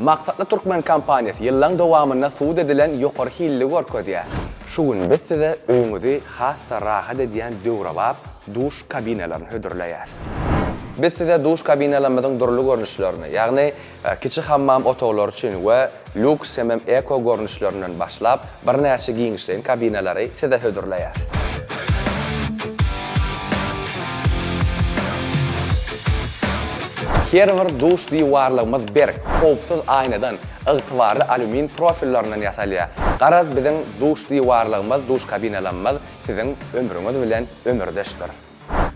Maksatly Türkmen kompaniýasy ýyllaň dowamynda subut edilen ýokary hilli görkezýär. Şu gün biz size öýüňizi has-da rahat edýän döwrebap duş kabinalaryny hödürleýäs. Biz size duş kabinalarymyzyň dürli görnüşlerini, ýagny kiçi hammam otaglary üçin we lýuks hemem eko görnüşlerinden başlap, birnäçe giňişleýin kabinalary size hödürleýäs. Her bir duş diwarlygymyz berk, howpsuz aýnadan, ygtybarly alýumin profillerinden ýasalýar. Garaz, biziň duş diwarlygymyz, duş kabinalarymyz siziň ömrüňiz bilen ömürdeşdir.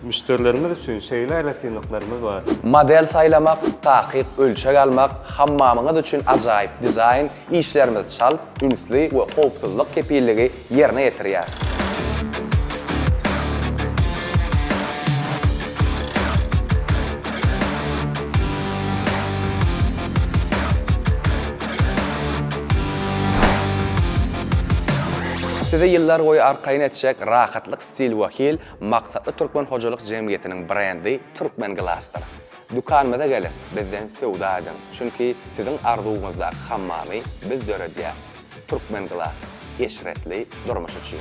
Müşderilerimiz üçin şeýle aýratynlyklarymyz bar. Model saýlamak, takyk ölçeg almak, hammamyňyz üçin ajaýyp dizaýn, işlerimiz çalt, ünsli we howpsuzlyk kepilligi ýerine ýetirýär. Sizi ýyllar boýy arkaýyn etjek rahatlyk stil we hil Maksatly Türkmen hojalyk jemgyýetiniň brendi Türkmen Glassdyr. Dükanymyza geliň, bizden söwda ediň, çünki siziň arzuwyňyzdaky hammamy biz döredýäs. Türkmen Glass, eşretli durmuş üçin!